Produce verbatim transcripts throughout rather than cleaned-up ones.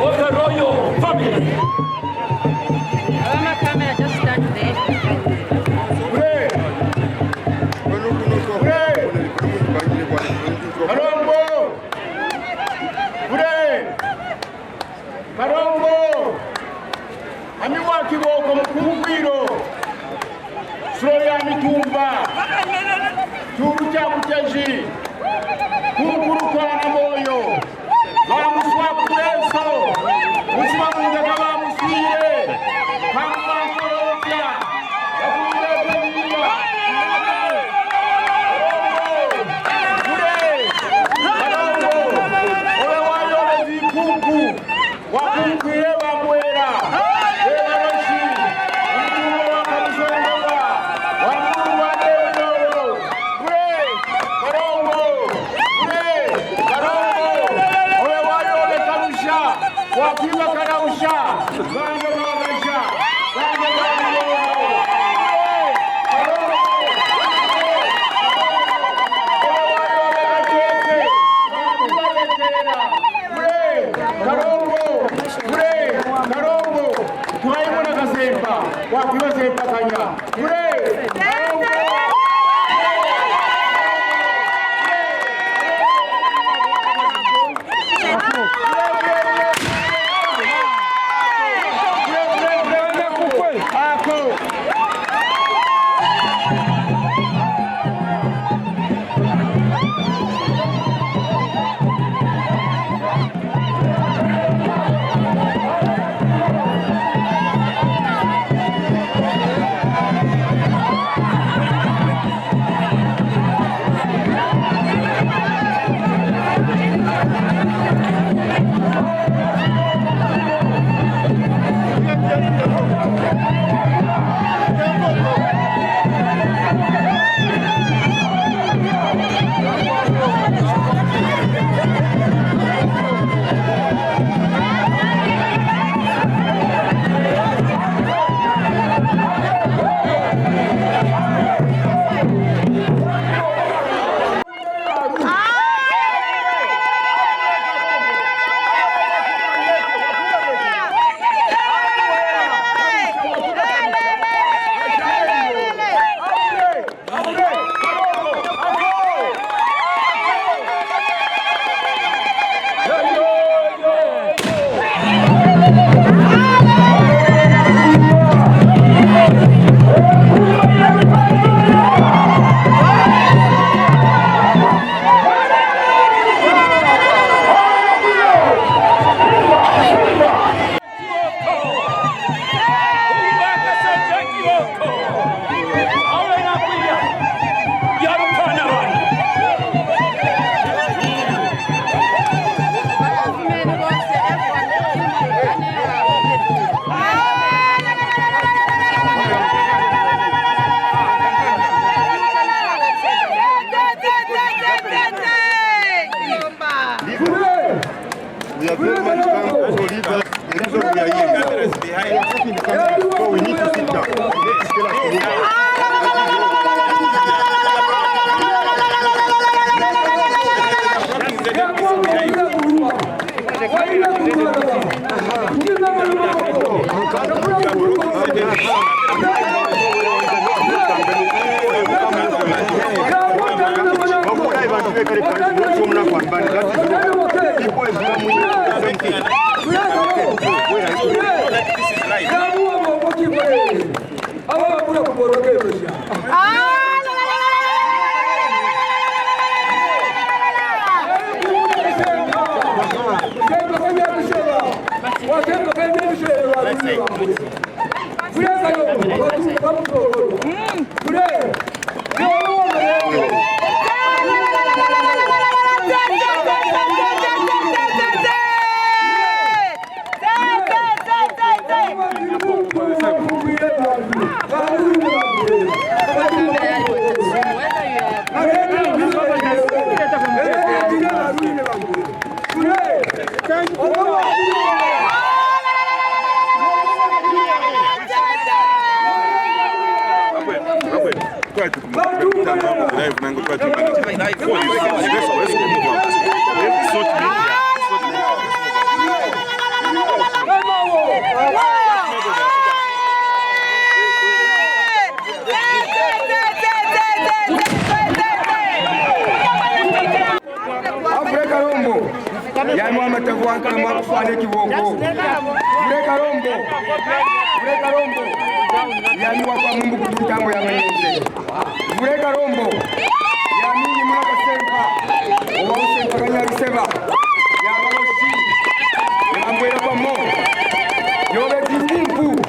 Of the royal family. Mama, camera, just stand there. Ure! Ure! Kalongo! Ure! Kalongo! Ami wa kiboko mukungwiro. Suro ya mitumba, churu cha muteji, kunkuru kwana moyo, vamuswa kureso, musima mungaka vamuswire, kama korofya, vakumbe kunyuma. Ure, ure, ore wayo lezi kuku. Wakunkwire vamwera, vevaroshi, utumo wakamusongowa, wamuru wane winowo, ure, Kalongo, ure, Kalongo, ove wayo vekarusha, wakiva karausha, vange vagasha, vange vagasha, ure, Kalongo, ure, Kalongo, ure, Kalongo, twaimona kasempa, wakwiwa sempa kanya, ure, Kalongo. Ako. We are very much thankful for leaders. The reason we are here is that we are taking the country. So we need to sit down. We need to tell us Live, man, go try to manage. Let's go, let's go, move on. Mure Karombo, yami wa matavu wankala mwa kufwale kiboko. Mure Karombo, Mure Karombo, yami wa kwa Mumbu kutu ntango ya manyonze. Mure Karombo, yami ni muna kasempa, owa usempa kanyari seba, ya balosi, ya mbwela kwa mo, yobe titimpu.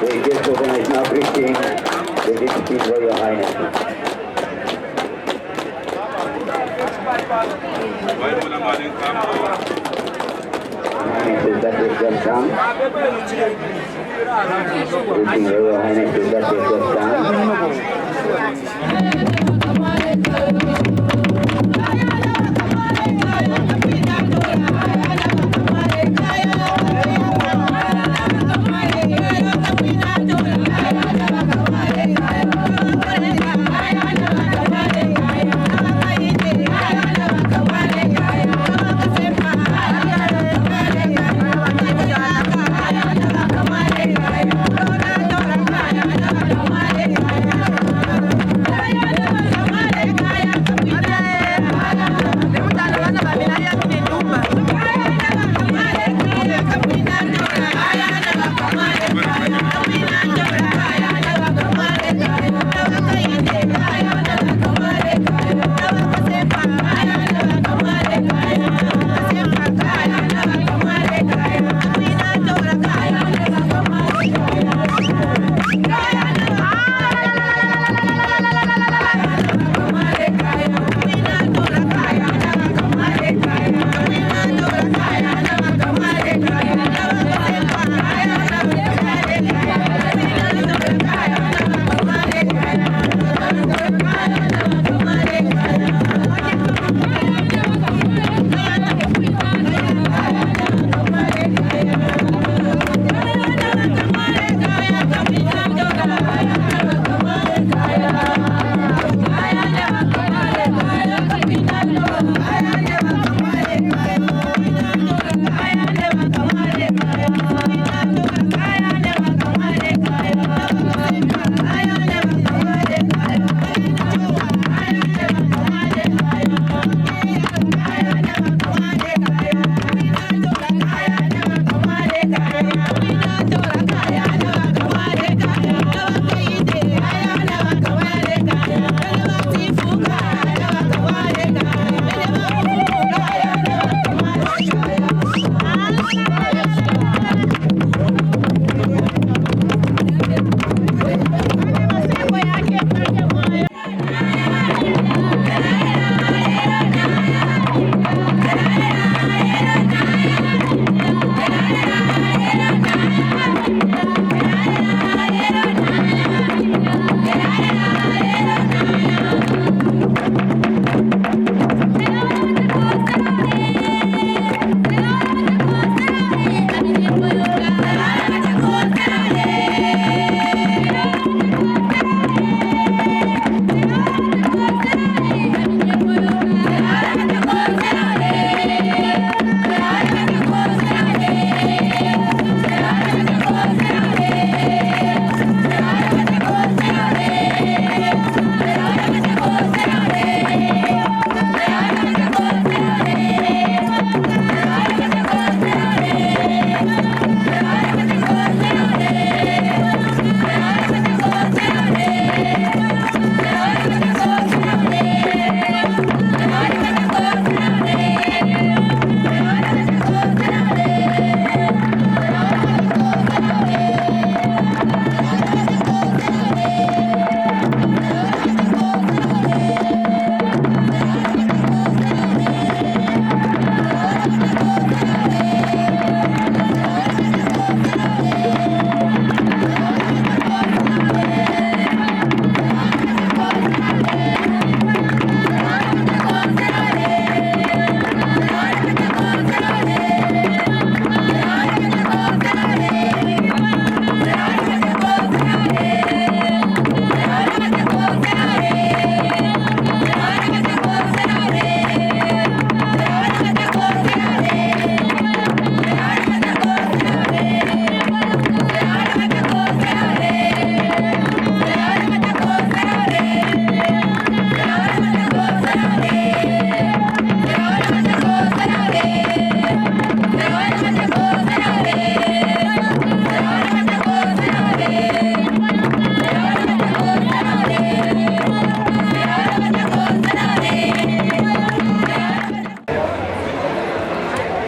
They just organized now, Christine. They did speak for your highness. Highness is that they just come. Greeting Royal Highness is that they just come.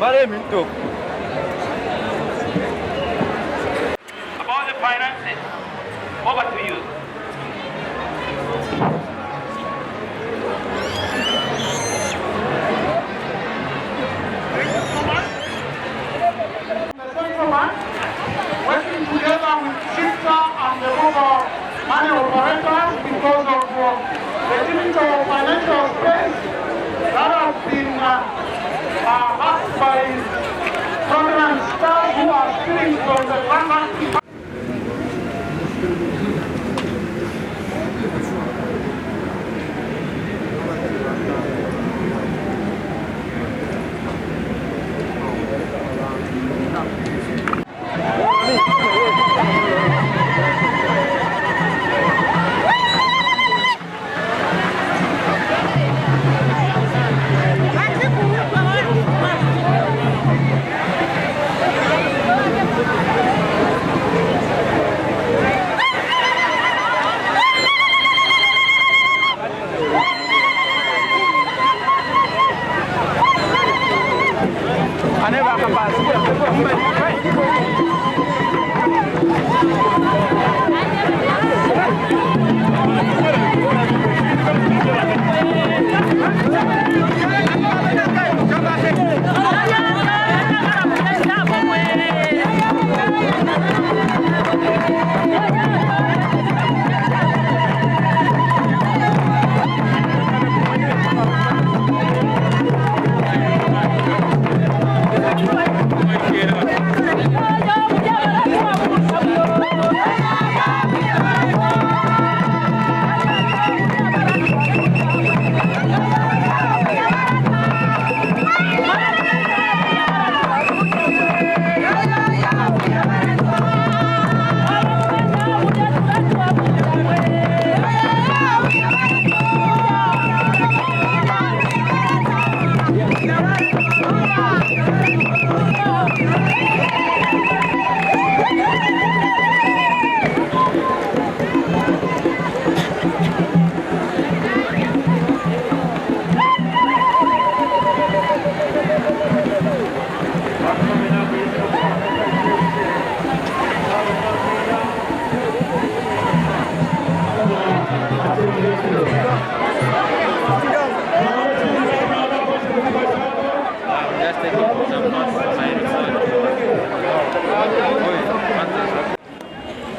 Vale, Mintu. About the finances, over to you. The central bank, working together with Shifta and the mobile money operators, because of, uh, the difficult financial space that has been, uh, uh, hacked by fraudulent staff who are stealing from the transaction.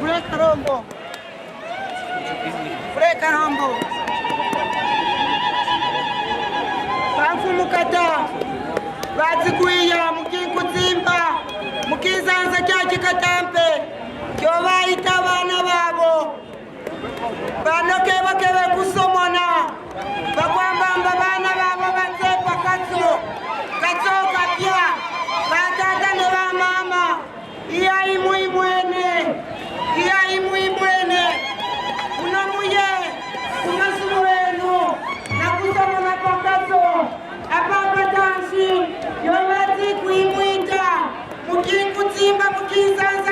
Kureka rombo. Kureka rombo. Bamfumu kata. Batsikwiya, mukinkutimba. Mukinzanza kyaki katampe. Kyo bayita bana babo. Bano keba kebe kusomona. Bakwamba mba bana babo batsepa katso. Katso kapya. Batata ne bamama. Iya imwimwene, iya imwimwene, muno muye, kumazumu enu, nakusomona pakazo, apapa tansi, yomati kwimwita, mukinkutimba, mukinzanza,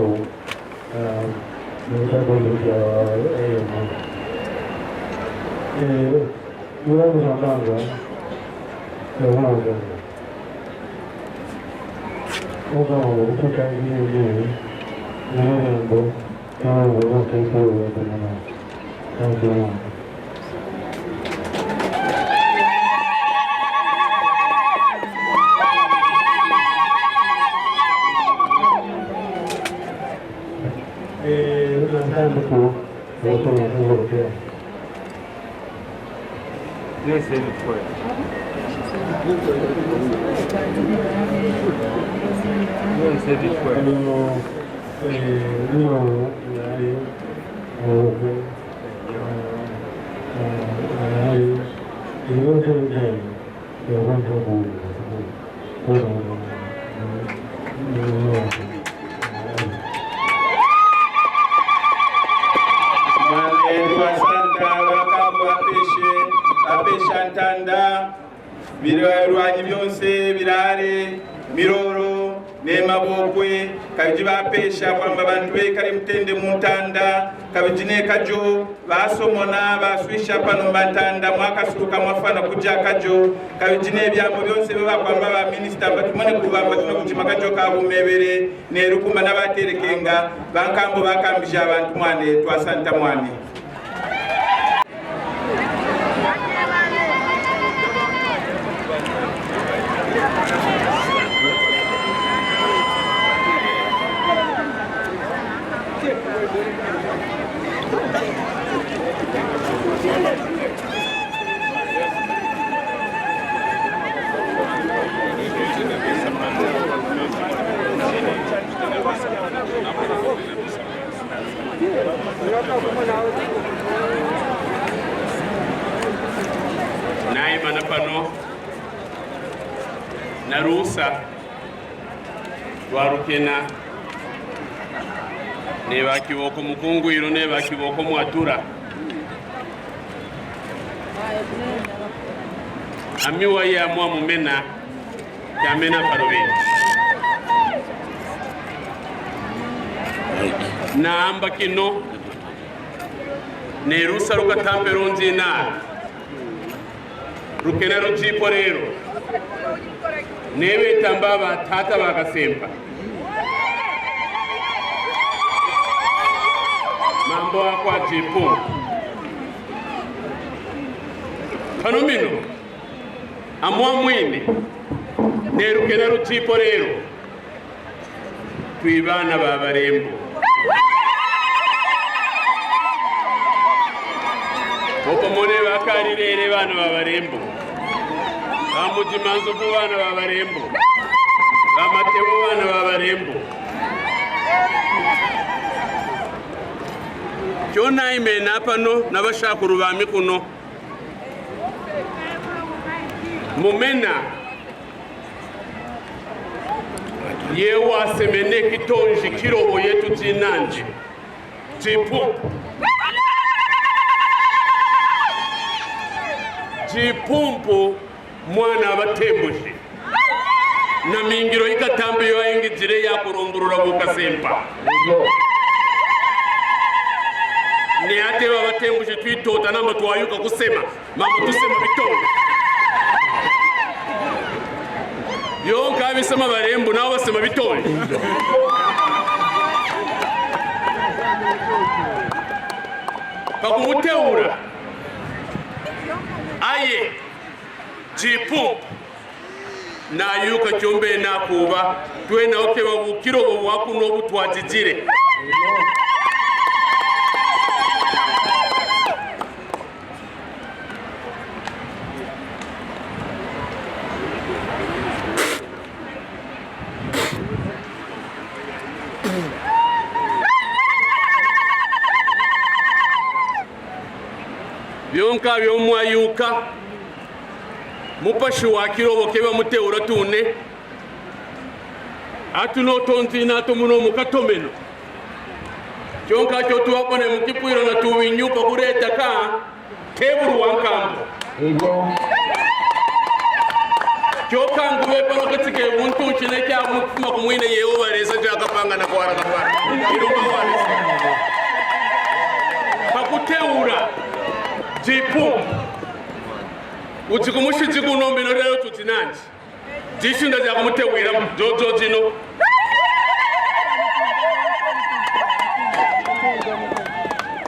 Estado, eh, militar policial, eh, eh, íbamos andando, eh, bueno, que, otra, otra calle, eh, eh, eh, Mane twasanta, bakambo apeshe, apesha ntanda, birwanyi byonse birare, miroro, nemabokwe, kabiji bapesha kwamba bantu bekare mutende mu ntanda, kabiji nekajo, basomona, baswisha pano mba ntanda, mwakasuruka mwafana kuja kajo, kabiji nebyambo byonse byabakwamba ba minisita, mbatumone kubamba tuna kujima kajo kabu mebere, nerukumba nabaterekenga, bankambo bakambija abantu mwane, twasanta mwane. Naimana pano, narusa, rwarukena, neba kiboko mukungwiro, neba kiboko mwatura. Ami waye amwa mumena, yamena parubeni. Namba kino, nerusa rukatampe runzina. Rukena rujipo rero. Nebe tamba ba tata ba kasempa. Mambo akwa jipo. Pano mino, amwa mwini, nerukena rujipo rero, twi bana ba barembo. Opo mone bakarirere bana ba barembo. Ba Mujimanzovu bana ba barembo. Ba Matebo bana ba barembo. Kyo naimena pano na bashakuru bami kuno. Mumena, ye wasemene kitonji kirobo yetu jinanji. Jipumpu. Jipumpu mwana batembuji. Na mingiro ikatambe yo ayingijire ya kurumburura wo kasempa. Ni ate baba Tembu chetwitota namba twayuka kusema, mama tusema bitole. Yo nkabisema barembu, nabo basema bitole. Pakumuteura. Aye. Jipu. Nayuka chombe nakuba, twena oke babu kirobo wakuno butwatitire. Byonka byomwayuka, mupashi wa kirobo keba muteura tune. Atu no tonzi nato muno mukatomeno. Kyonka kyo tuwapone mukipwiro na tuwinyu pakureta ka. Teburu wankambo. Kyo kangu wepano katike muntu chine kya mukuma kumwine Yehova reza jaka panga na kwara kapara. Irumba wale. Pakuteura. Jipu. Uti kumushi jiku nombe no leo tutinanji. Jishinda jakumutewira jojo jino.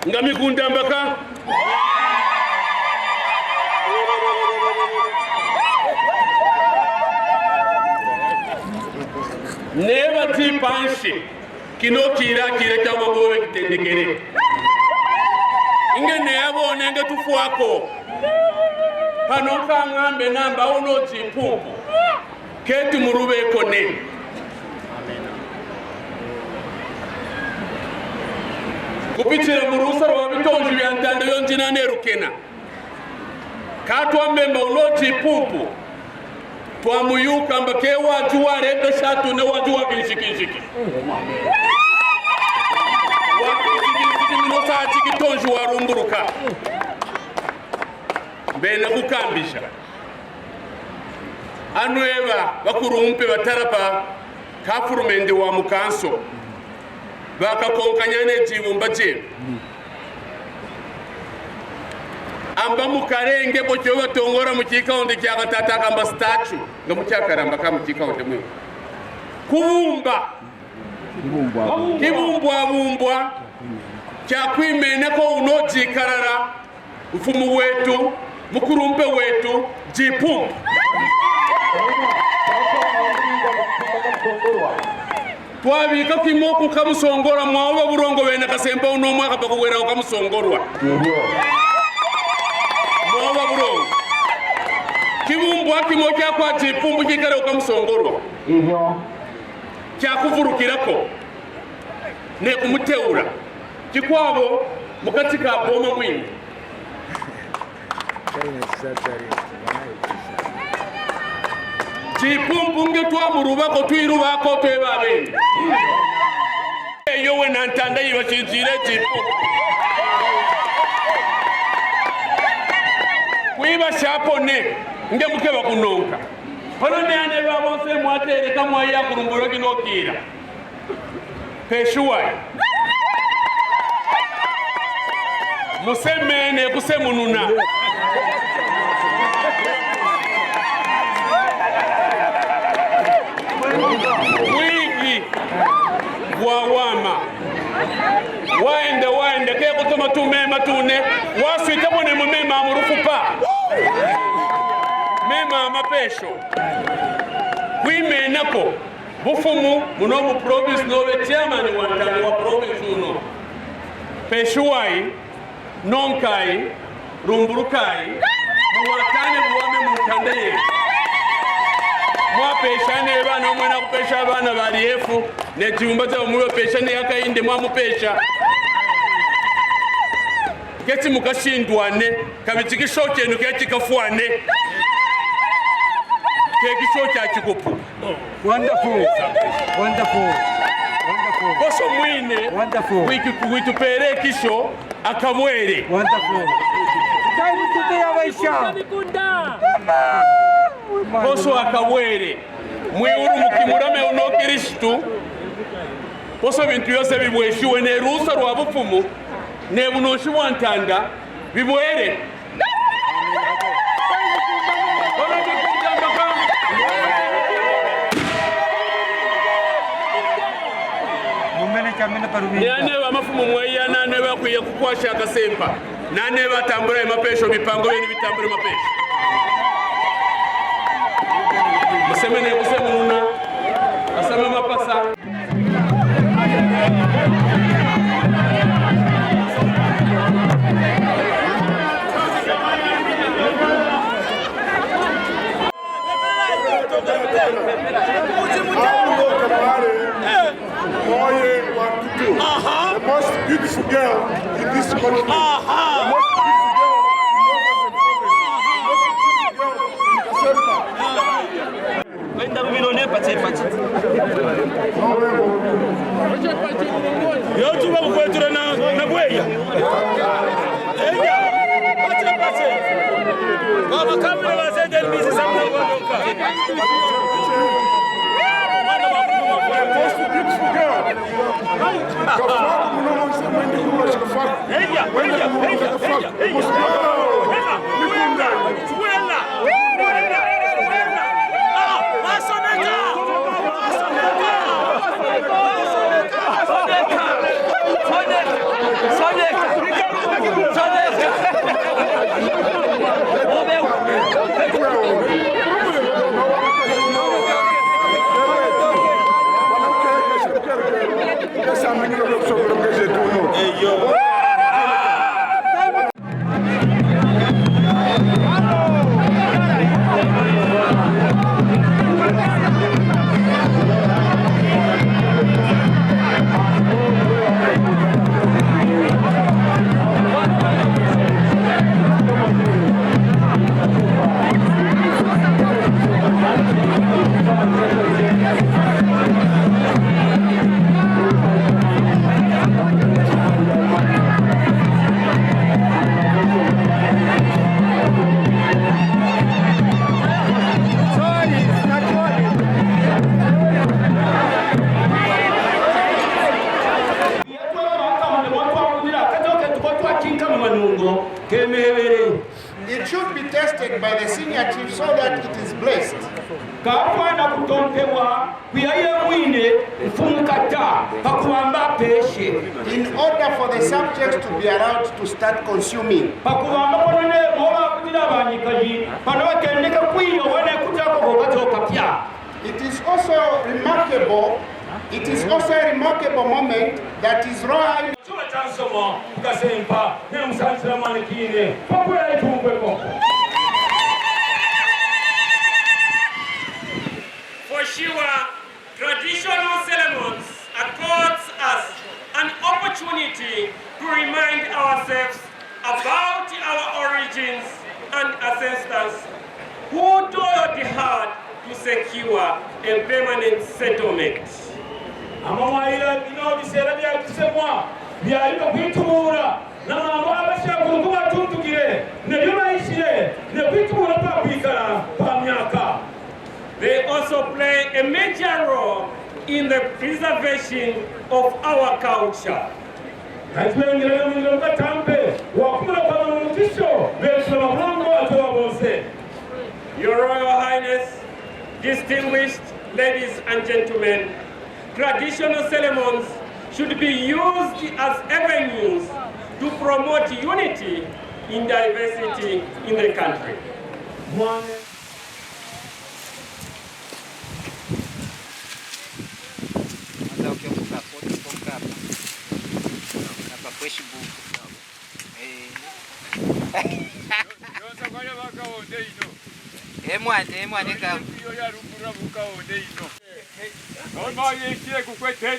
Ngami kundambaka. Neba tipanshi. Kino kira kira kya magowe kitendekere. Inge ne abo nenge tufwako. Pano kangambe namba uno chipumpu. Keti murube kone. Kupitira mu rusa rwa bitonji bya ntanda yo njina nerukena. Katwambe mba uno chipumpu. Twamuyuka mba ke waju wareta shatu ne waju wa kinshiki-nshiki. Wa kinshiki-nshiki mino sa chiki tonji warumburuka. Mbena kukambisha. Anu eba bakurumpe batarapa kafurumende wa mukanso. Bakakonkanyane jibumba jenu. Amba mukarenge bocho batongora mu kikaunde kya gatata kamba statue, nga mukyakaramba ka mu kikaunde mwe. Kubumba. Kibumbwa bumbwa. Kya kwimena ko uno jikarara. Mfumu wetu, mukurumpe wetu, jipu. Twabika kimoku kamusongora mwawo baburongo bena kasemba uno mwaka pakugwera ukamusongorwa. Mwawo baburongo. Kibumbwa kimo kyakwa jipumbu kikare ukamusongorwa. Kyakuvurukirako. Nekumuteura. Kikwabo mukati ka boma mwini. Jipumpu nge twamurubako twirubako twebabeni. Eyo we nantanda iba shinzire jipu. Kwiba shapone nge mukeba kunonka. Holo ne ane babose mwatere kamwa ya kurumburo kinokira. Peshuwai. Musemene kusemununa. Wigi. Wawama. Waende, waende, ke kutuma tumema tune. Waswita mone mumema murufupa. Mema mapesho. Kwimenako. Bufumu, muno mu province nobe chairman wa ntanda wa province uno. Peshuwai, nonkai, rumburukai, muwatane muwame mu ntanda ye. Mwapeshane bana, mwena kupesha bana bari efu, ne jumba za muyo pesha ne yaka inde mwamupesha. Keti mukashindwane, kabiti kisho kyenu keti kafwane. Ke kisho kya kikupu. Wonderful. Wonderful. Wonderful. Koso mwine. Wonderful. Wiki-, witupere kisho, akabwere. Wonderful. Time to be awaisha. Koso akabwere. Mwiuru mukimurame uno Kristu. Koso bintu byose bibweshiwe ne rusa rwa bufumu. Nebu noshi bwantanda, bibwere. Naneba amafumu mweyana, naneba akwiye kukwasha akasempa. Naneba atambura emapesho, bipango byenu bitambure mapesho. Musemene kusemuna, asama mapasa. Oye, one, two. Aha. The most beautiful girl in this country. Aha. The most beautiful girl in Northern Province. The most beautiful girl in Kasempa. Kwenda rubino ne pache pache. Yo tuba kukwetura na, na bweya. Eya, pache, pache. Baba kamera bazende mizi samuna wadoka. Most beautiful girl. Kafaku muno monse mwende kuwa shikafaku. Eya, eya, eya, eya, eya. Most beautiful girl. Eya, eya. It should be tested by the senior chief so that it is blessed. Kafwana kutompegwa kuyaye mwine mfumu kata, pakubamba peshe. In order for the subjects to be allowed to start consuming. Pakubamba pano ne moba kutila abanyikaji, pano batendeke kwiya wane kutako kokato kapya. It is also remarkable, it is also a remarkable moment that His Royal Highness Chuma cha nsomo, kukasempa, ni musanzila mwanikine, pakuya itumbwe koko. For sure, traditional ceremonies accords us an opportunity to remind ourselves about our origins and ancestors who toiled hard to secure a permanent settlement. Amamwaira bino bisera bya kusemwa, byarimo kwitubura, na mambo abashakuru kubatuntukire, nebyo bayishire, ne kwitubura pa kwikara pa myaka. They also play a major role in the preservation of our culture. Kati bengire mu ngiro mukatampe, wakumura kwa mu mugisho, bensura mu murongo watu wa bose. Your Royal Highness, distinguished ladies and gentlemen, traditional ceremonies should be used as avenues to promote unity in diversity in the country. Mwane. Anza ukiwa kuka photo kwa mkapa. Na pa Facebook. Eh. Yonsa kwale bakawonde ino. Eh, mwane, eh, mwane ka. Yo ya rukura bukawonde ino. Noma yekire kukwete.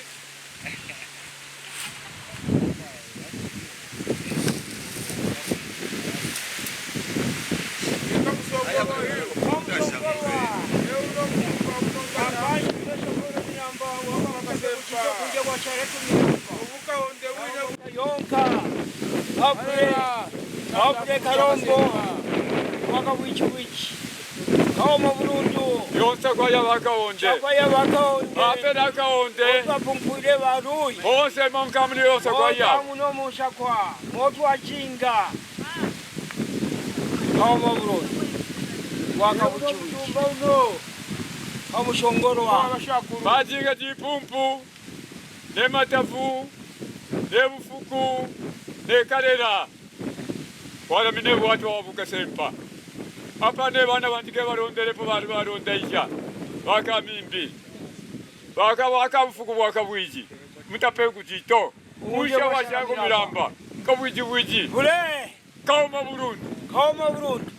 Yonka, apre, apre Karongo, waka wichi wichi. Kaoma burundu. Yonsa kwaya ba Kaonde. Sa kwaya ba Kaonde. Ba pena Kaonde. Otwa pumpwire ba Rui. Bonse monkamuni yonsa kwaya. Monkamuni omunsa kwa. Motwa jinga. Kaoma burundu. Waka buchubuchi. Kaoma shongorwa. Ba jinga jipumpu. Ne matavu. Ne bufuku. Ne karera. Wala mine watu wa buka sempa. Apa ne bana bantu ke barondere po bari baronda isha. Baka mimbi. Baka, baka bufuku bwaka bwiji. Mutape kutito. Kusha washa ku miramba. Kabwiji bwiji. Bure. Kaoma burundu. Kaoma burundu.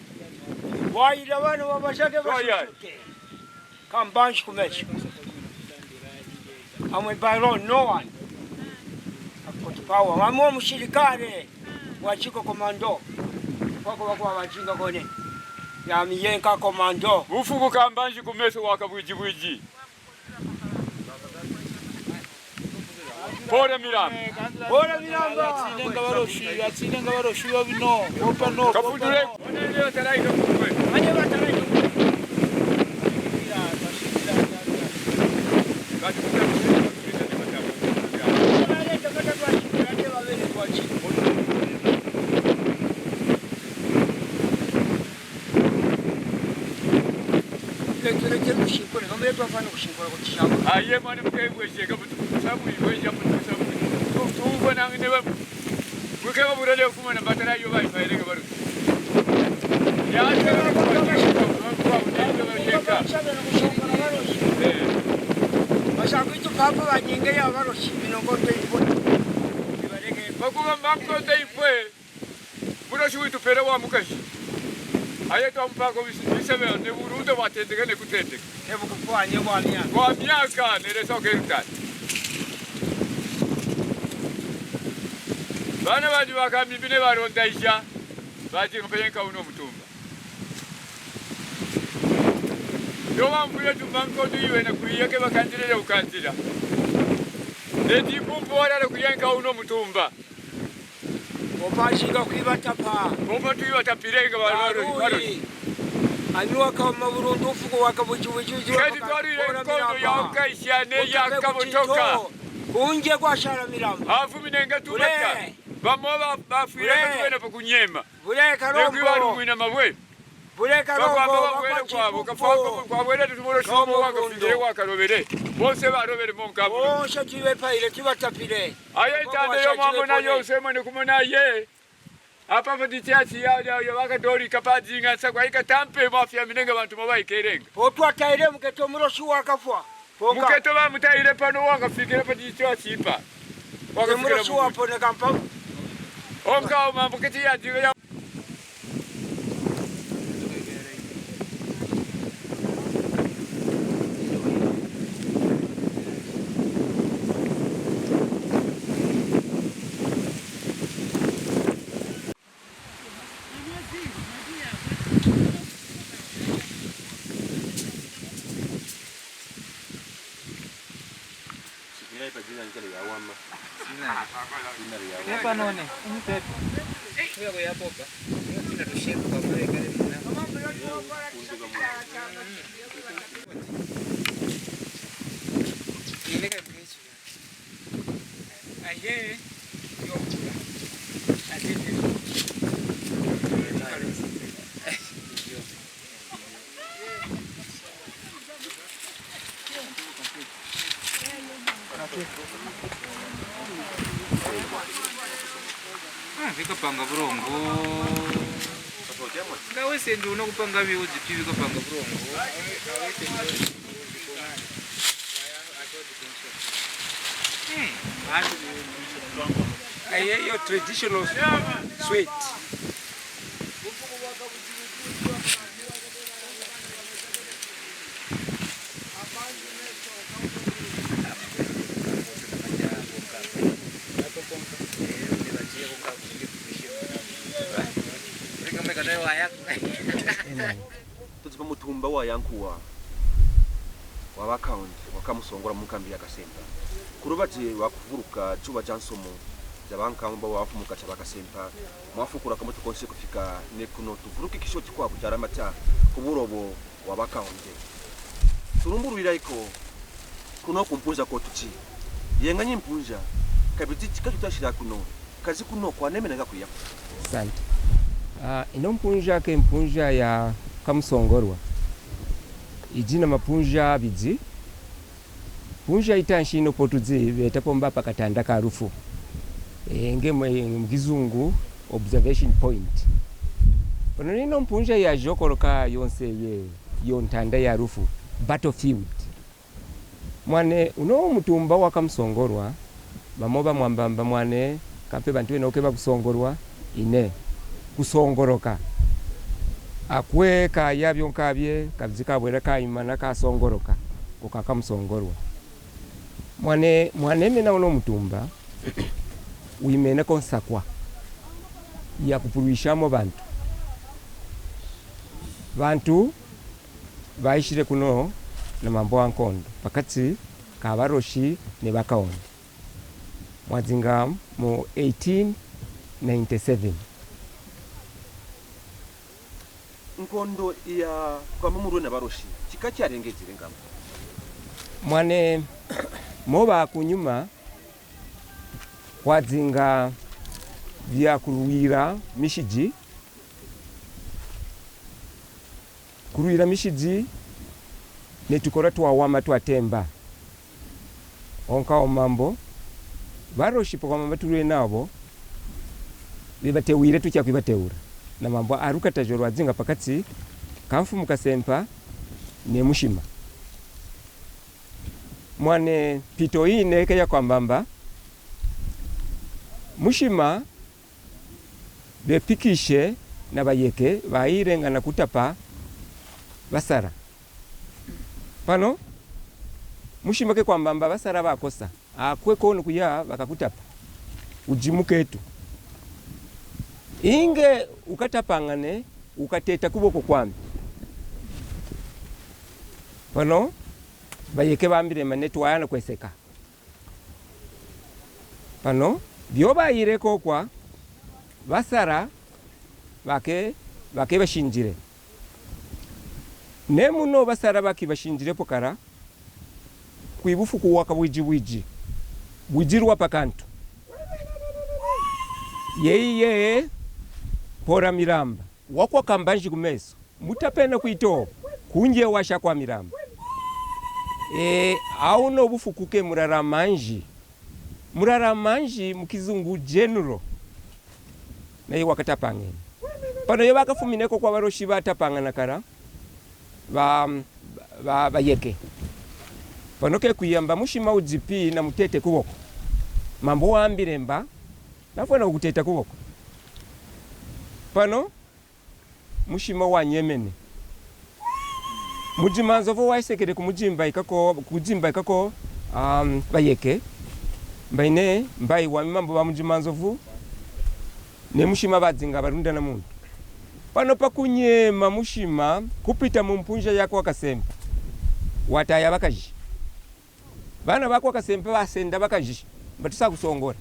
Wayira bana babashake. Waya. Bashushuke. Kambanshi kumesha. Amwe by law, no one. Akuti power. Amwe omushirikare. Wachiko komando. Kwako wako wajinga kone. Yami yenka komando. Bufuku kambanshi kumeso waka bwiji bwiji. Pole miramba. Pole miramba. Batsinenga baroshi, batsinenga baroshi yo bino. Kopa no, kopa no. Kaputule. Mane bataraito kumwe. Mane bataraito kumwe. Aye, mwana mukengweshe, kabutukusabu, igweja, butukusabu. Tu, tu, bwana, ngine ba, wikeba burele kumana batarayo ba, ifairega baru. Ya, ya, ya, ya, ya, ya, ya, ya. Eh. Basha kwitu papa banyinga ya baroshi, minongo te ifwe. Bakuba manko te ifwe. Muroshi witu pere wa mukashi. Aye twamupako bisi-, bisebe ne burundu watendeke ne kutendeke. Ne bukupwanye wa myaka. Wa myaka ne reso ke utani. Bana bandi baka mimbi ne baronda isha. Bati ngapayenka uno mutumba. Yo bamvwire tumba nkondo iwe na kuiya ke bakandire le ukandira. Neti bumbu warara kuyenka uno mutumba. Opashinga kwibatapa. Opa twibatapire nga ba-, ba-, ba-, ba-. Arui. Aniwa kaoma burundu ufuku waka buchi buchi buchi. Kati twarire nkondo ya ukaisha ne ya kabotoka. Kunje kwa shara miramba. Afu minenga tumata. Bule. Bamo ba-, bafwire. Bule. Kati wena pa kunyema. Bule karombo. Nekwiwa rumwina mabwe. Bule karombo, bakwamba bawere kwabo, kafa-, kwabo, kwabwere tumuro shumo wakafikire wakarobere. Bonse barobere monka buno. Bonse tibepaire, tibatapire. Aye itande yo mwamona yonse mwene kumona ye. Apa faditi ati ya, ya, ya, wakadori kapadinga sa kwa ikatampe mafia minenga bantu mabaikerenga. Otwataire muketo muroshi wakafwa. Muketo bamutaire pano wakafikira faditi atipa. Wakafikira muroshi wapone kampa. Onka oma muketi ya diga ya. Sipinai pa jina nkele ya wama. Sipinai. Sipinai ya wama. Pepa none, un pepa. Huyo kwa yapopa. Huyo kina tusheku kwa mwe kale muna. Kunduka muna. Ile ka mkechi. Aye, yo kula. Ati ni. Ah, vikapanga burongo. Nga wese ndi unokupanga viuzi pi vikapanga burongo. Hmm. Aye, yo traditional sweet. Tuzipa mutumba wa yankuwa wa ba Kaonde, wakamusongora mu nkambi ya Kasemba. Kurubati wakuvuruka chuba cha nsomo, Zabankamba wafumuka cha bakasempa, mwafukura kamutu konse kufika nekuno tuvurukikisho tikwabu jaramata kuburobo wa bakaonde. Turumburwira iko kuno kumpunja kotuchi. Yenganyi mpunja, kabiti chika tutashira kuno, kazi kuno kwa nemena ga kuya. Asante. Ah, ino mpunja ke mpunja ya Kamusongorwa. Ijina mapunja abidi. Mpunja itanshi ino potuzi beta pomba pa katanda ka rufu. E, nge mu, mu kizungu, observation point. Pano nino mpunja ya jokoroka yonse ye, yo ntanda ya rufu, battlefield. Mwane, uno mutumba wa Kamusongorwa, mamoba mwambamba mwane, kampe bantu eno ke bakusongorwa, ine, kusongoroka. Akwe kaya byo nkabye, kabzi kabwera kayimana kasongoroka, kuka Kamusongorwa. Mwane, mwane mena uno mutumba, wimena ko nsakwa, ya kupurwishamo bantu. Bantu, baishire kuno na mambo a nkondo, pakati ka baroshi ni bakaonde. Mwazinga mu eighteen ninety-seven. Nkondo ya kwamba murwe na baroshi, chika charengezire ngamba. Mwane, moba kunyuma, kwazinga vya kurwira mishiji, kurwira mishiji, ne tukora twawama twatemba. Onka o mambo, baroshi pokwa mamba turwe nabo, bibatewire tucha kwibateura. Na mambo arukata joro azinga pakati, ka mfumu Kasempa, ne Mushima. Mwane pito ine ke ya kwambamba, Mushima, bepikishe na bayeke, bayire ngana kutapa basara. Pano, Mushima ke kwambamba basara bakosa. Akwe kono kuya bakakutapa. Ujimuke tu. Inge ukatapangane, ukateta kuboko kwami. Pano, bayeke bambire mane twayana kweseka. Pano, byo bayire kokwa, basara, bake, bake bashinjire. Ne muno basara baki bashinjire pokara, kwi bufuku waka bwiji bwiji, bwiji rwapa kantu. Yeye, pora miramba. Wakwa kamba nji ku meso. Mutapena kwito, kunje washa kwa miramba. E, auno bufuku ke murara manji. Murara manji mu kizungu general. Naye wakatapangene. Pano yo bakafumineko kwa baroshi batapangana kara, ba, ba, bayeke. Pano ke kuyamba Mushima ujipi na mutete kuboko. Mambo wambire mba, nafwana ukuteta kuboko. Pano, Mushima wanyemene. Mujimanzovu waisekere kumujimba ikako, kujimba ikako, um, bayeke. Mbaine, mbai wami mambo ba Mujimanzovu. Ne Mushima bazinga barundana muntu. Pano pakunyema Mushima, kupita mu mpunja yakwa Kasempa. Wataya bakaji. Bana bakwa Kasempa basenda bakaji, mbatusa kusongora.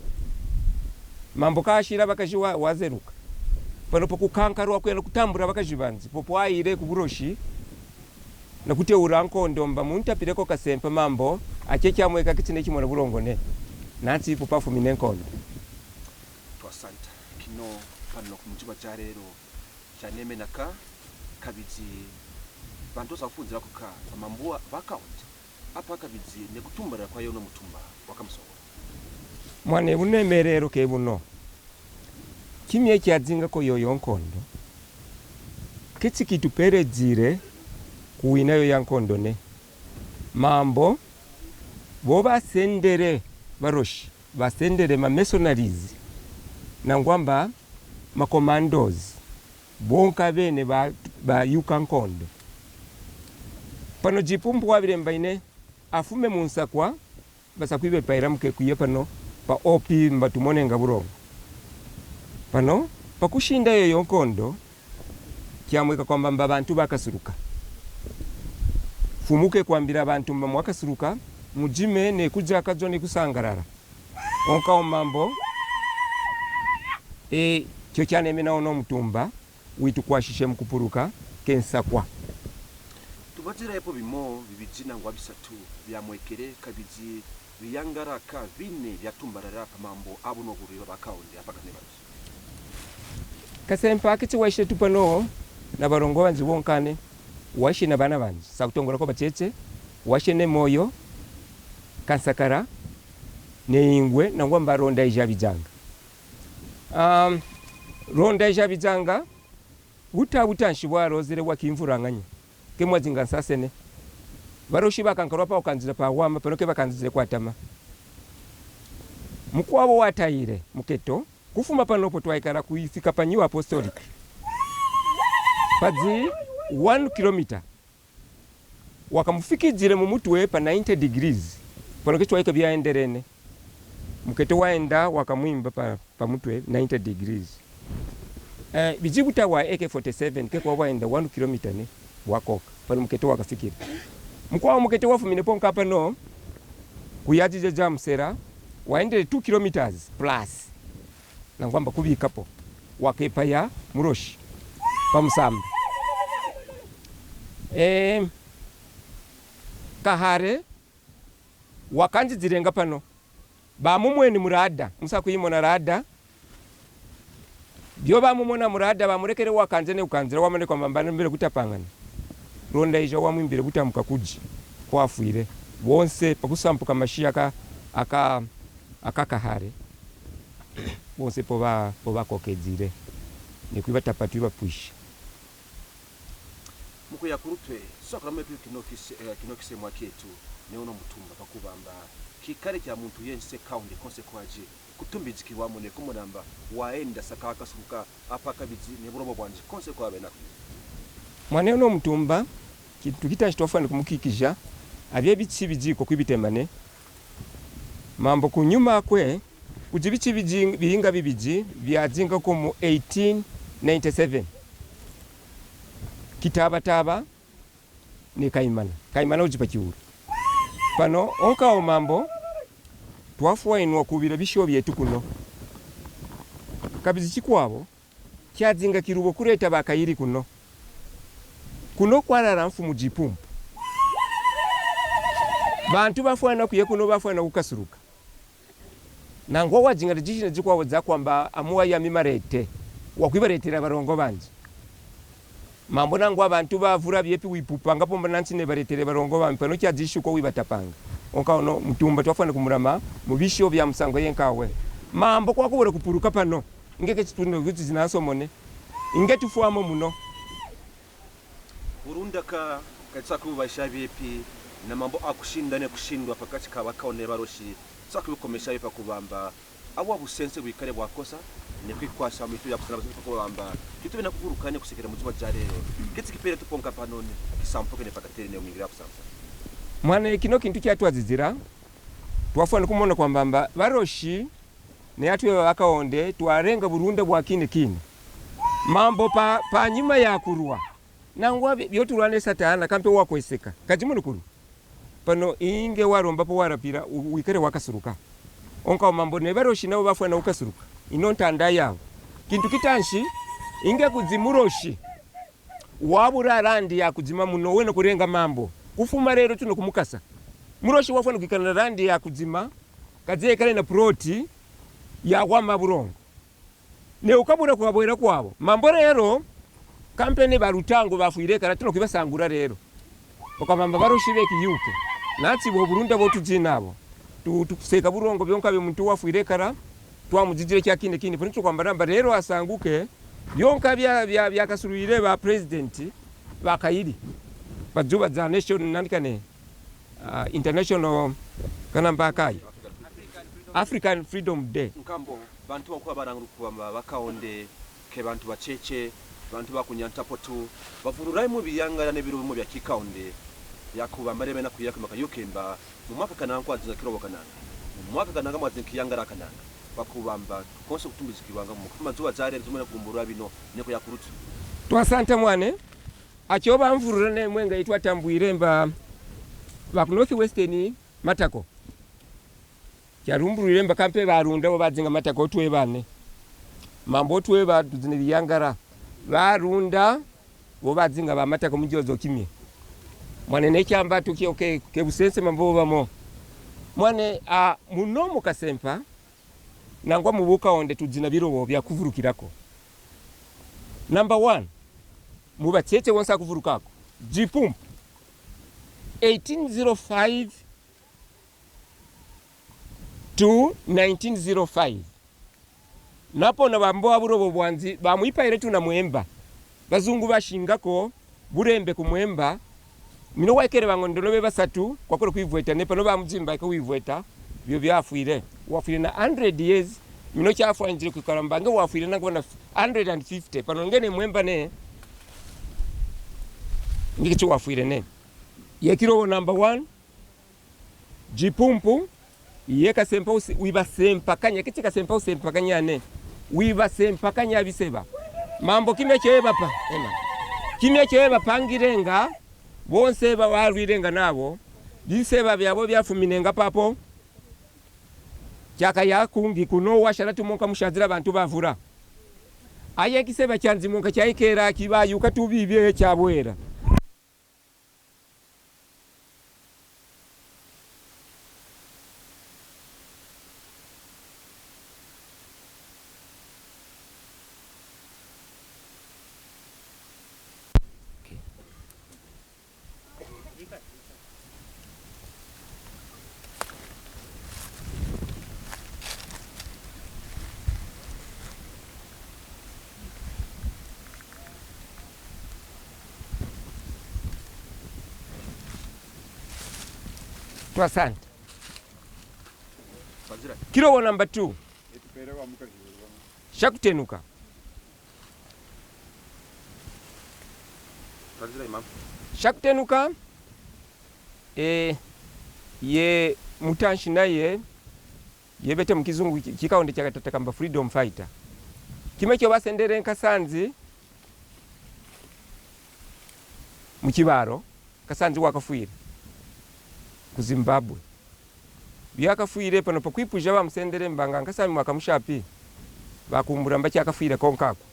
Mambo kashira bakaji wa, wazeruka. Pano pokukankarwa kwena kutambura bakaji banzi, popo ayire ku buroshi, na kuteura nkondo mba muntapireko Kasempa mambo, ache chamweka kitsine chimona burongone. Nansi popo afumine nkondo. Twasanta, kino pano ku mutima cha rero, chanemenaka, kabiti, bantu safunzira kuka, mambo bakaonde. Apa kabiti ne kutumbarira kwa yono mutumba wa Kamusongorwa. Mwane bunemerero ke buno. Kimye kyazinga ko yoyo nkondo. Kiti kituperedzire kuwina yo ya nkondo ne. Mambo, bo basendere baroshi, basendere ma mercenaries, nangwamba ma commandos. Bonka bene ba, bayuka nkondo. Pano jipu mpu wabire mbaine, afume mu nsakwa, basakwi bepaira muke kuye pano, pa opi mbatumonenga burongo. Pano, pakushinda yoyo nkondo, kyamweka kwamba mba bantu bakasuruka. Fumuke kwambira bantu mba mwakasuruka, mujime ne kuja kajwa ne kusangarara. Onka o mambo, E, kyo kyanemena ono mutumba witu kwashishe mukupuruka kensakwa. Tubadira epo bimo bibidji nangwa bisatu byamwekere kabidji biyangaraka bine byatumbarara pa mambo abo noguriba bakaonde apakane babi. Kasempa kiti waishire tupano na barongo banzi bonkane, waishire na bana banzi, sa kutongora kwa bacheche, waishire ne moyo, kansakara, ne ingwe, nangwa mba ronda ija bijanga. Um, ronda ija bijanga, wuta wuta nshibwa rozire wa kimvuranganya. Ke mwazinga nsasene. Baroshi bakankarwa pa wakanzira pa wama, pano ke bakanzire kwa tama. Mukwabo watayire, muketo, kufuma pano po twaikara kuifika pa New Apostolic. Padzi one kilometer. Wakamufikizire mu mutwe pa ninety degrees. Pano ke twaika byaenderene. Muketo waenda wakamwimba pa, pa mutwe ninety degrees. Eh, bijibu ta wa A K forty-seven, ke kwa waenda one kilometer ne, wakoka. Pano muketo wakafikira. Mukwa muketo wafumine ponka pano, kuyajije jamusera, waendere two kilometers plus. Nangwamba kubikapo. Wakepa ya muroshi. Pamusamba. Eh, kahare, wakanzizirenga pano. Bamumweni murada, musa kuyimona rada. Byo bamumona murada, bamurekere wakanze ne ukanzira, wamane kwamba mbane mbere kutapangana. Ronda ija wamwimbire kutamuka kuji, kwafwire. Bonse, pakusampuka mashi aka, aka, aka kahare. Bonse po ba, po bakokezire. Ne kwiba tapatu ibapwisha. Mukuya kurutwe, sokora mwetu kino kise-, eh, kino kisemwa kyetu, ne ono mutumba pakubamba, kikare kya muntu yense kaunde konse kwaje, kutumbizikirwamo ne kumuramba, waenda saka akasuruka, apa kabidzi, ne burobo bwanji, konse kwabe naku. Mwane ono mutumba, kintu kitashi twafwani kumukikija, abye bitsi bijiko kwibitemane. Mambo kunyuma kwe, kuji bitsi biji-, bihinga bibiji, byazinga ko mu eighteen ninety-seven. Kitabataba, ni Kaimana. Kaimana uji pa kiuru. Pano, onka o mambo, twafwainwa kubira bisho byetu kuno. Kabizi chikwabo, kyazinga kirubo kureta bakayiri kuno. Kuno kwarara mfumu jipumpu. Bantu bafwana kuye kuno bafwana kukasuruka. Nangwa wajinga jishina jikwabo zakwamba amuwa yami marete, wakwibaretera barongo banji. Mambo nangwa abantu bavura byepi wipupa, nga pomba nansi nebaretere barongo bami, pano kya jishuko wibatapanga. Onka ono mutumba twafwana kumurama, mu bisho bya musango yenkawe. Mambo kwakubura kupuruka pano. Inge ke chitunda kuti zinasomone. Inge tufwamo muno. Burundaka, katsa kubaisha byepi, na mambo akushinda ne kushindwa pakati ka bakao ne baroshi, tsa kubikomesha byepa kubamba, awa busense bwikare bwakosa, ne kwikwasa mu bitu bya kusana bakubamba, bitu bina kuhurukane kusekera mu zuba ja rero. Kiti kipere tuponka panoni, kisampuke ne pakatere ne umingira kusamsa. Mwane kino kintu kyatwazizira, twafwana kumona kwambamba, baroshi, ne atu ya bakaonde, twarenga burunda bwa kine kine. Mambo pa, pa nyuma ya kurwa. Nangwa bi-, byo turwane Satana, kampe wakweseka. Kaji munukuru. Pano inge waromba po warapira, u-, wikere wakasuruka. Onka mambo ne baroshi nabo bafwana ukasuruka. Ino ntanda yabo. Kintu kitanshi, inge kuzi muroshi. Wabura randi ya kuzima muno wena kurenga mambo. Kufuma rero tuno kumukasa. Muroshi wafwana kwikana randi ya kuzima, kazi ekare na proti, ya wama burongo. Ne ukabura kwabwera kwabo. Mambo rero, kampeni ba Rutango bafwire kara tuno kwibasangura rero. Bakabamba baroshi beki yuke. Natsi bo burunda bo tujina abo. Tu, tukuseka burongo byonka byo muntu wafwire kara, twamujijire kya kine kine. Puni tukwamba namba rero asanguke, byonka bya, bya, byakasurwire ba president, bakayiri. Bajuba za nation nandikane, ah, international kanamba kayi. African Freedom Day. Nkambo, bantu bakuba barangura kubamba bakaonde, ke bantu bachece, bantu bakunyanta potu, bavururayo mu biyangara n'ebiro bimwe bya kikaonde, yakuba marebe na kuyaka maka yukemba, mu mwaka kananga kwazinga kirobo kananga, mu mwaka kananga mwazinga kiyangara kananga, bakubamba, konse kutumbizikirwanga mu mazuba zarere zimwe na kugumbura bino, neko yakurutsu. Twasanta mwane, acho bamvurura ne mwenga itwa tambwire mba, baku North Western, Matako. Kyarumburwire mba kampe barunda bo bazinga Matako twebane. Mambo tweba tudzina biyangara. Barunda, bo badzinga bamataka mudyozo kimye. Mwane nekyamba tukyo ke, ke busense mambo bamo. Mwane, a, muno mu Kasempa, nangwa mu Bukaonde tudzina birobo bya kuvurukirako. Number one, mu batete wonse akuvurukako. Jipumpu, eighteen zero five to nineteen zero five. Napona bambo aburobo bwanzi, bamwipaire tu na Mwemba. Bazungu bashingako, burembe ku Mwemba. Mino waikere bango ndono be basatu, kwakore kwivweta ne, pano bamujimba ika wivweta, byo byafwire. Wafwire na hundred years, mino kyafwanjire kwikara mbange wafwire na ngona hundred and fifty, pano ngene Mwemba ne, ngikichi wafwire ne. Ye kirobo number one, Jipumpu, ye Kasempa usi-, wibasempakanya, kiti Kasempa usempakanya ne. Wibasempakanya biseba. Mambo kimya kyo yebapa, ema. Kimya kyo yebapangirenga, bonse ba warwirenga nabo, biseba byabo byafuminenga papo, kyaka yakungi kuno washara tu monka mushazira bantu bavura. Aye kiseba kyanzi monka kyaikera kibayuka tu bibye kyabwera. Twasanta. Kirobo number two. Shakutenuka. Shakutenuka, eh, ye mutanshi naye, ye bete mu kizungu ki-, kikaonde kyakatataka mba freedom fighter. Kimwe kyo basendere Nkasanzi mu Kibaro, Nkasanzi wakafwire ku Zimbabwe. Byakafwire pano pakwipwija bamusendere mbanga Nkasanzi mwaka mushapi, bakumbura mba kyakafwire konkaku.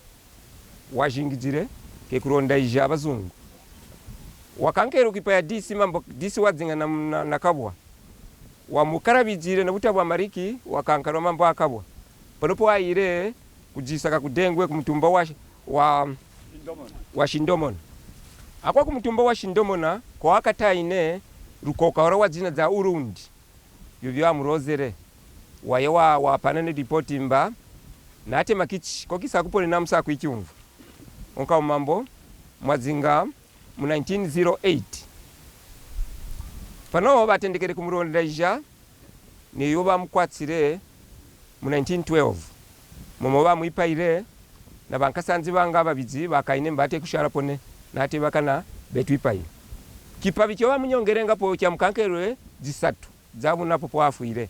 Wajingijire, ke kuronda ija abazungu. Wakankero kipa ya D C mambo, D C wadzinga na, na, na Kabwa. Wamukarabijire na buta bwa mariki, wakankarwa mambo akabwa. Panopo waire kujisaka kudengwe ku mutumba wa, wa, wa Shindomona. Akwa ku mutumba wa Shindomona, kwakataine rukoka ora wa dzina dza Urundi. Byo byamurozere. Waye wa, wapana ne ripoti mba, natema kichi, ko kisa kupone namusa kwikyumva. Onka mambo, mwadzinga, mu nineteen zero eight. Pano batendekere kumuronda ija, niyo bamukwatsire mu nineteen twelve. Momo bamwipaire, na bankasanzi banga babidzi, bakaine mbate kushara pone, nate bakana betwipaire. Kipabi kyo bamunyongerenga po kya mukankerwe zisatu, zabu napo pwafwire.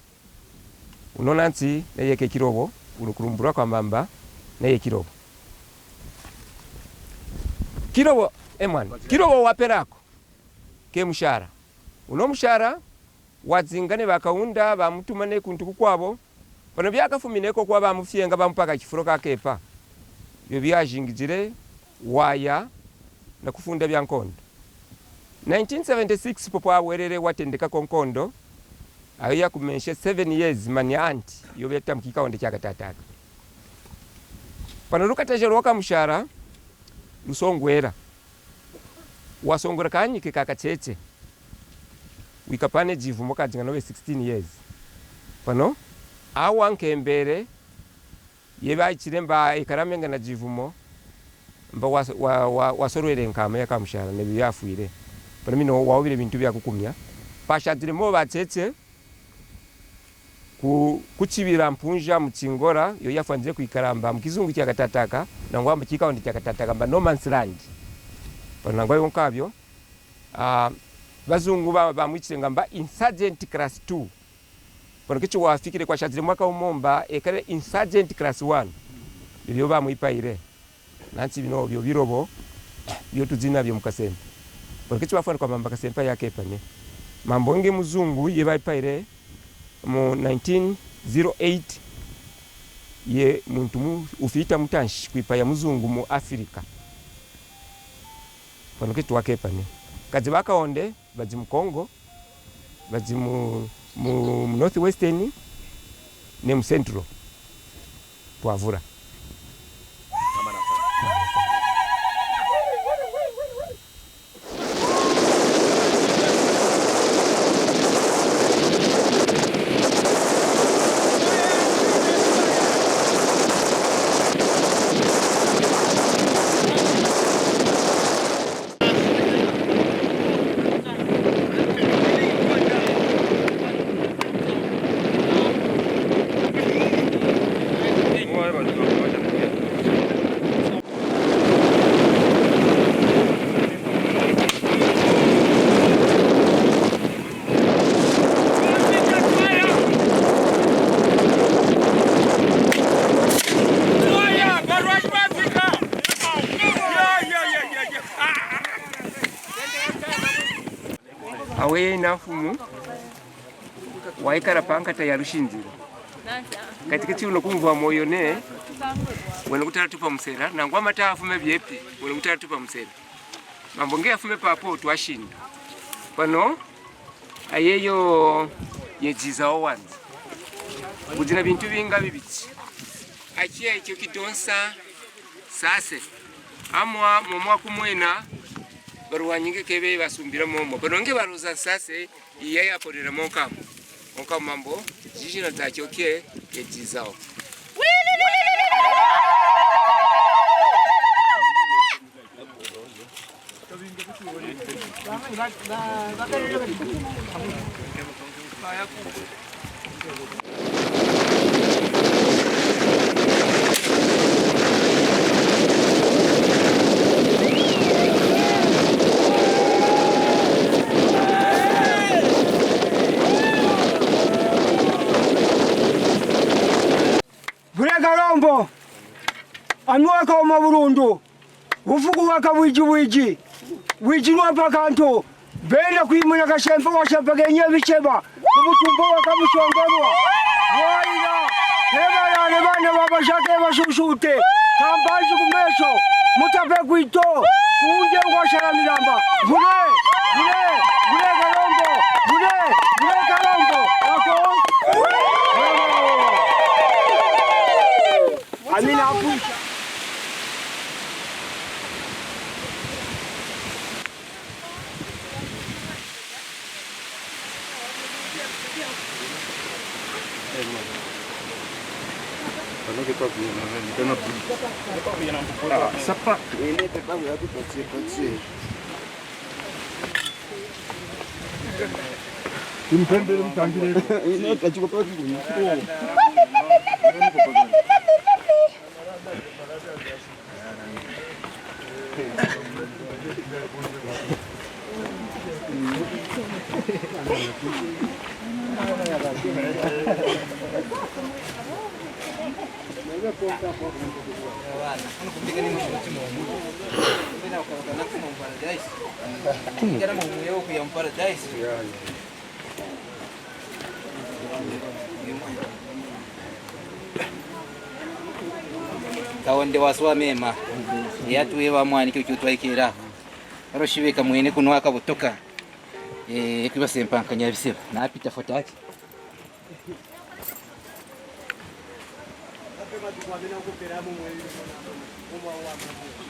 Uno nansi, naye ke kirobo, urukurumbura kwa mbamba, naye kirobo. Kirobo, emwana, kirobo waperako, ke mushara. Uno mushara, wadzingane bakaunda, bamutumane kuntu kukwabo, pano byakafumineko kwa bamufyenga bamupaka kifuro kakepa. Byo byajingijire, waya, na kufunda bya nkondo. Nineteen seventy-six popo awerere watendeka ko nkondo, ayo yakumenshe seven years mani anti, yo beta mukika onde kyakatataka. Pano rukataja rwaka mushara, rusongwera. Wasongwera kanyike kakachece. Wikapane jivumo kajinga nowe sixteen years. Pano, awa nkembere, ye baichire mba ikaramenga na jivumo, mba wa, wa, wa, wasorwere nkama ya kamushara, ne byafwire. Pano mino waubire bintu bya kukumya. Pashadire mo batete, ku, kuchibira mpunja mu chingora, yo yafwanze kuikaramba, mu kizungu kyakatataka, nangwa mba kika ondi kyakatataka, mba no man's land. Pano nangwa yonkabyo, ah, bazungu ba, bamwichire nga mba insurgent class two. Pano kichi wafikire kwashazire mwaka umomba, ekare insurgent class one. Bibyo bamwipaire. Nansi bino byo birobo, byo tudzina byo mukasempa. Pano kichi wafwana kwa mamba kasempa yake panye. Mambo nge muzungu ye baipaire mu nineteen zero eight. Ye muntu mu-, ufita mutanshi kwipaya muzungu mu Africa. Pano keti wakepa ne. Kazi bakawonde, bazi mu Congo, bazi mu, mu, mu North Western, ne mu Central. Twavura. Awe yena mfumu waikara pankata ya rushindiro. Kati kati uno kumvwa moyo ne, wena kutara tupa musera, nangwa mata afume byepi, wena kutara tupa musera. Mambo nge afume papo twashinda. Pano, ayeyo ye jiza owanzi. Kuzina bintu binga bibiti. Achiya icho kidonsa sase. Amwa momwa kumwena, baruwa nyingi kebe basumbira momo. Pano nge baruza sase, iya ya porera monkamu. Monkamu mambo, jijina tacho ke, ke jizao. Bure Kalombo, ami wakauma burundu, ufuku waka bwiji bwiji, bwiji nwapa kantu, benda kwimuna kasempa wasempa kenye biseba, ku mutumba waka mushongerwa. Waira, kebarare bana babashake basushute, kambazi ku meso, mutape kwito, kunje ngwashara miramba. Bure, bure, bure Kalombo, bure, bure Kalombo, wako. Amina apwisha. Impembele mutangire. Ino tachiko pati. Kaonde waswa mema. Yatuwe wa mwani kyo kyo twaikira. Aro shiwe kamwene kunwa kabutuka. Eh, kwiba sempa nkanyabisiba. Napita fotaki.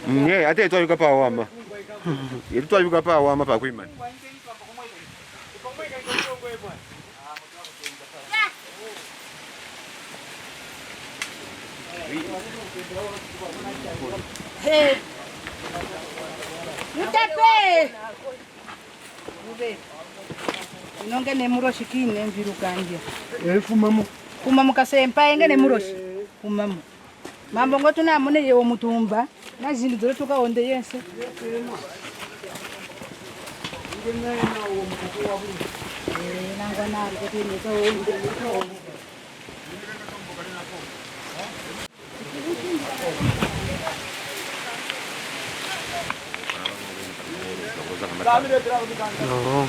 Mm, eh, ate twayuka pa wama. Yetu twayuka pa wama pa kwimani. Hey. Mutape. Ube. Inonge ne muroshi kine mviru kandia. Eh, fumamu. Fumamu kasempa enge ne muroshi. Fumamu. Mambo ngo tunamone yewo mutumba, na zindi zole tuka onde yense. Eh, nangwa nari kuti neka onde. No.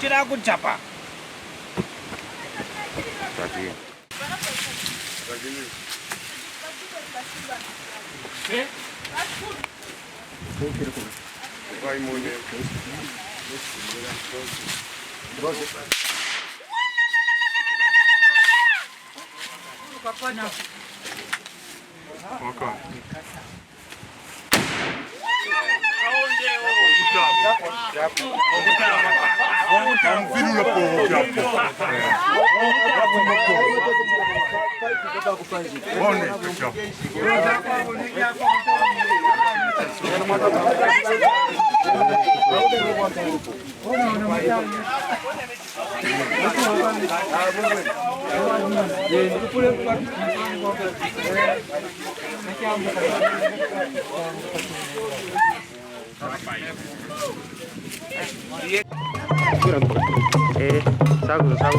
Tira ku chapa. Eh, sagu, sagu.